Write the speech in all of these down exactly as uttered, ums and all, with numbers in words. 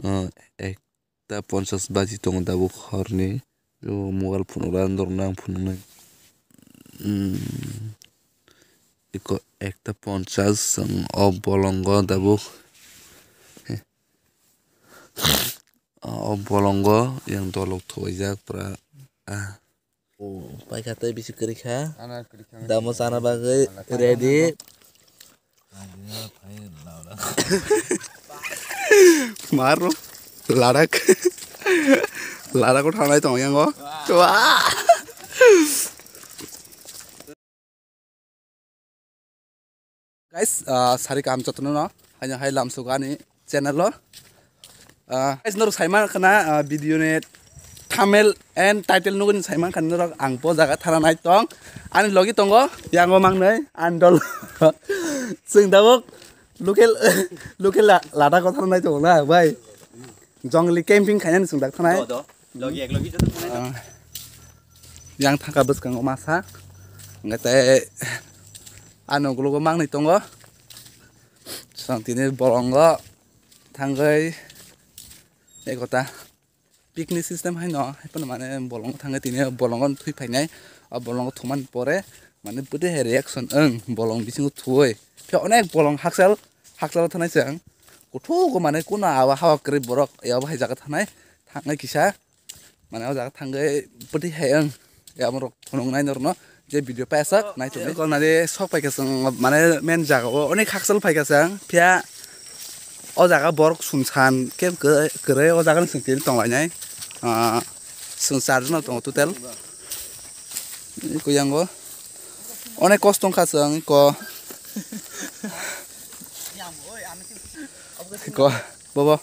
Ah, ekta ponchas baji tongo tabuk horni. O mobile phunukla norokno ang phunuknai. Hmm. Iko ekta ponchas ang o bolongo tabuk. He. O bolongo yang dolok thuwaijak pura. Ah. O paikha tei bisi kwrwi kha. Damo chana bagwi ready. Maro ladak. Ladak o thangnai tong yango. Wah. Guys, ah, sari kaham jotono no. Haino hai lamsugo ani channel o. Ah, guys, norok saima khana, ah, video ni thumbnail and title nugwi saima khana norok ang bo jaga thana nai tong. Ani logi tongo, yango mangnai, andol. Chwng tabuk local, local la-, lada ko thana nai tongo na, bai. Jongli camping khainani chwng dak thanai. Do, do. Logi ek logi joto thanai do. Ah. Yang thangka bwskango masa. Hwnkhe tei ano ugulogo mangnwi tongo. Chwng tini bolongo thangwi ekota picnic system haino, haiphano mane bolongo thangwi tini bolongo thwi phainai. O bolongo thumani pore mane bwdwi hai reaction wng bolong bisingo thuwi. Phiya onek bolong hakchal, hakchalo thanai chwng. Kuthuk mane kuna awa hawa kwrwi borok, ya bo hai jaga thanai, thangnai kisa. Mane o jaga thangwi bwtwi hai ang. Ya borok phunuknai norokno je video paijak nai tongdi. Kol nadi sok paikha chwng mane main jaga o onek hakchal paikha chwng. Phiya o jaga borok sumsan khe kwrwi, o jaga ni chwng tini tonglainai. Ah, chwng charjon no tongo total. Eko yango. Onek kosto wngkha chwng eko. Eko, bobo.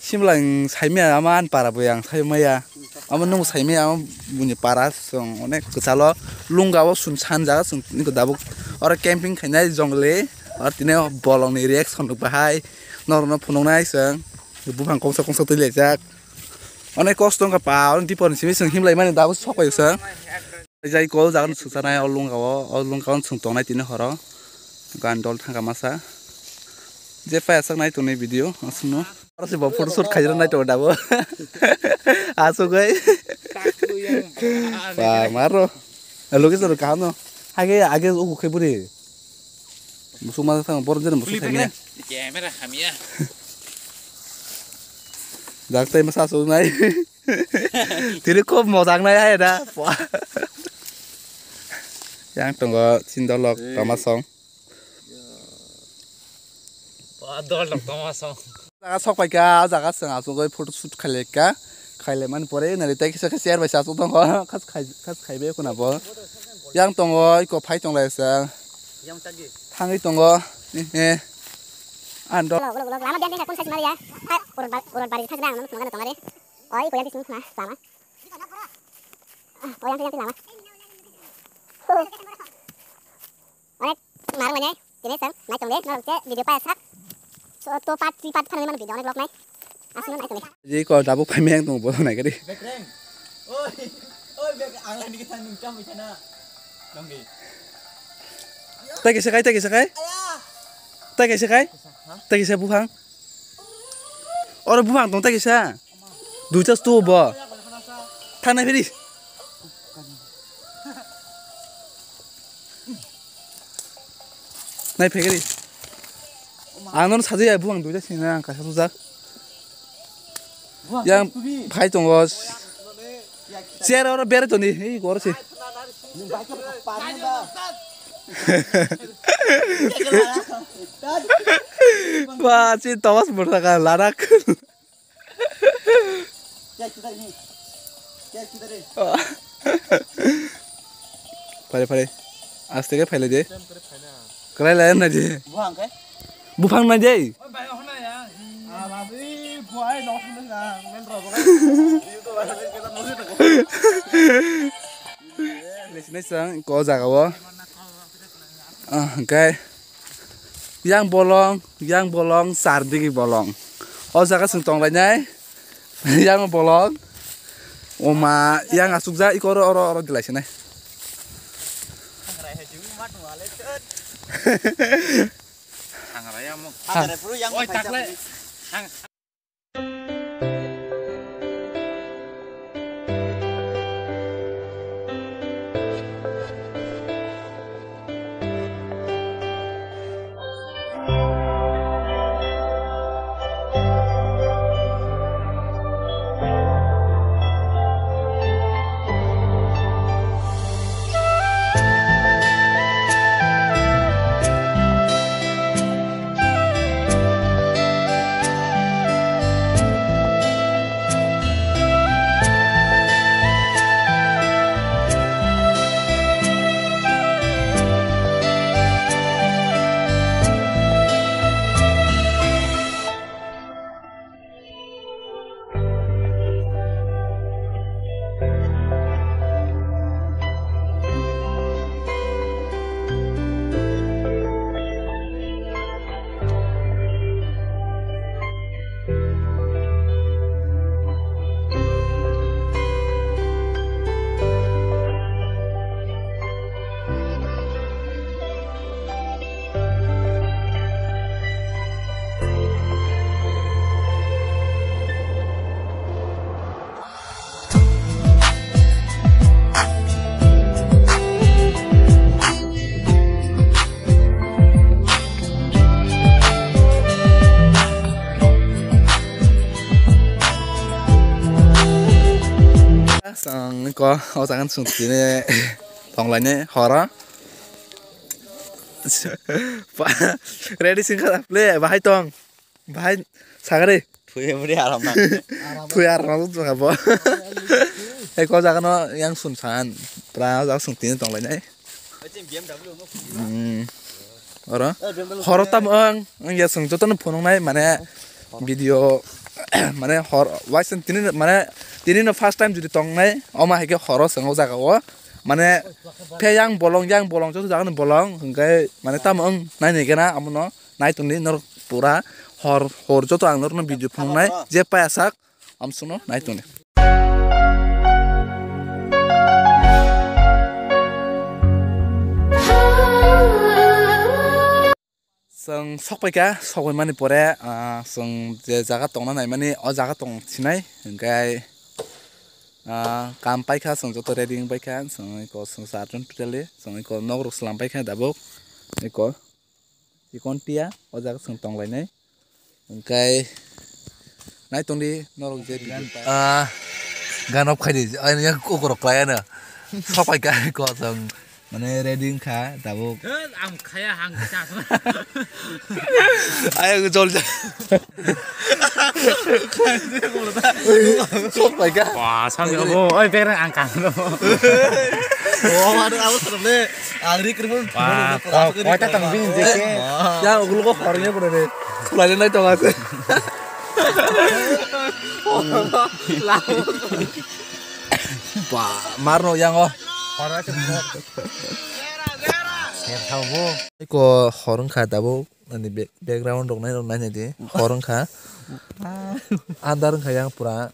Simla ang saimaya, ama ani para bo ang saimaya. Ama nung saimaya, ama buni para chwng onek kwchalo. Lunga o chwng sanjak, chwng nini tabuk oro camping khainai jongli. Oro tini bolong ni reaction rok bahai. Norok no phunuknai chwng. Buphang kongsa kongsa twi laijak. Onek kosto wngkha pa, oro dipor ni simi chwng himlai mani tabuk sok pai chwng. Jai kol jaga no swngcharnai o lungka o, o lungka o chwng tongnai tini horo. Gan dol thangka masa. Je paya sak nai tongni video, aswkno. Oro se bo photo shoot khaijak nai tongo dabo. Aswk oi. Ba maro. Location kaham no. Hage, age uku khe buri. Musuk masa thang, borok jani musuk thangya. Camera hamya. Dak tai masa aswk nai. Tini khub mojak nai hai da. Yang tongo chindolok tama song. Dolok tama song. Jaga sok paikha, o jaga chwng aswk oi photo shoot khailai kha. Khailai mani pore nari tai kisa kisa chair bai se aswk tongkha. Khas khai, khas khaibai khuna bo. Yang tongo iko phai tonglai chwng. Thangwi tongo. Eh, eh. Ang do- Ulo, ulo, ulo. Lama biang biang kha, kun sai sima ya. Hai, urut bar-, urut bari thang jang, nang thang jang tong ari. Oi, koyan di sini khna, sama. Ah, koyan, koyan di lama. Onek mar mane, tini sang, nai tong de, norok je video paya sak. So, to part three, part four mano video onek lok nai. Aswkno nai tong de. Jei ko dabo phaimeng tong bo nai gari. Bekreng. Oi, oi, bek ang lagi kita nung jam ichana. Dong di. Tai kisa kai, tai kisa kai. Aya. Tai kisa kai. Hah? Tai kisa buphang. Oro buphang tong tai kisa. Duita stu bo. Thangnai phiri. Nai phegri. Ang nono sajaya buphang duita sina ang kaisa sujak. Yang phai tongo. Chair oro bere toni. Ei goro si. Ba si tawas burda ka larak. Phare phare. Aste ke phaile de. Krai lai na de. Buphang nai de. Lesnai sang ko jaga o. Ah, hwnkhe yang bolong, yang bolong, char digi bolong. O jaga chwng tonglainai, yang bolong. Oma, yang asukjak, iko oro, oro, oro dilaisene. Hangra ya mo. Oi, takle. Chwng ko o jaga chwng tini tonglaini horo. Ready sing kha play bahai tong. Bahai sagari. Thui muri aram na. Thui aram na tong bo. Eko jaga no yang sun san. Pra jaga chwng tini tonglainai. Hmm. Oro. Horo tam ang, ang ya sung joto no phunung nai mane video mane hor waisen tini mane tini no first time jodi tong nai oma hai ke horo sung o jaga o mane phe yang bolong yang bolong joto jaga ni bolong hingke mane tam ang nai ni gena amono nai tong di nor pura hor hor joto ang nor no video phunung nai je paya sak. Amsukno nai tongdi. Chwng sokpaikha, sokpaimani pore, ah, chwng je jaga tongna naimani, o jaga tong sinai, hingkhe, ah, kam paikha, chwng joto ready wngpaikha, chwng eko chwng charjon totally, chwng eko nokrok swlam paikha dabuk, eko. Chikon tia, o jaga chwng tonglainai. Hingkai nai tongdi norok je video. Ah, gan off khaidi, ani yang kukurok klai ano. Sopai kai ko chwng, mane ready wngkha, tabuk. Ang khaya hang kisa. Ayo jol ja. Sopai ka. Wah, sampai obo, oi, bereng ang kang. Oh, aduh, aku serem deh. Agri krimun. Wah, kau, kau tak tang bini je ke. Ya, ugul kok hari ini pernah deh. Selain naik tong aku. Wah, marno yang oh. Ko horong kha dabo, ani background rok nai rok nai di. Horong kha. Andar kha yang pura.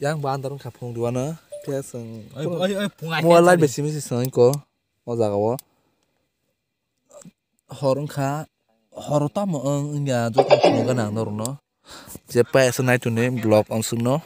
Yang ba andar kha phung duana. Pia seng. Oi, oi, oi, phung ai. Mobile light besi misi seng ko. O jaga o. Hor wngkha, hor tamo wng wngya joto phunukgwi ang norokno. Je payasa naitoni vlog ang sukno.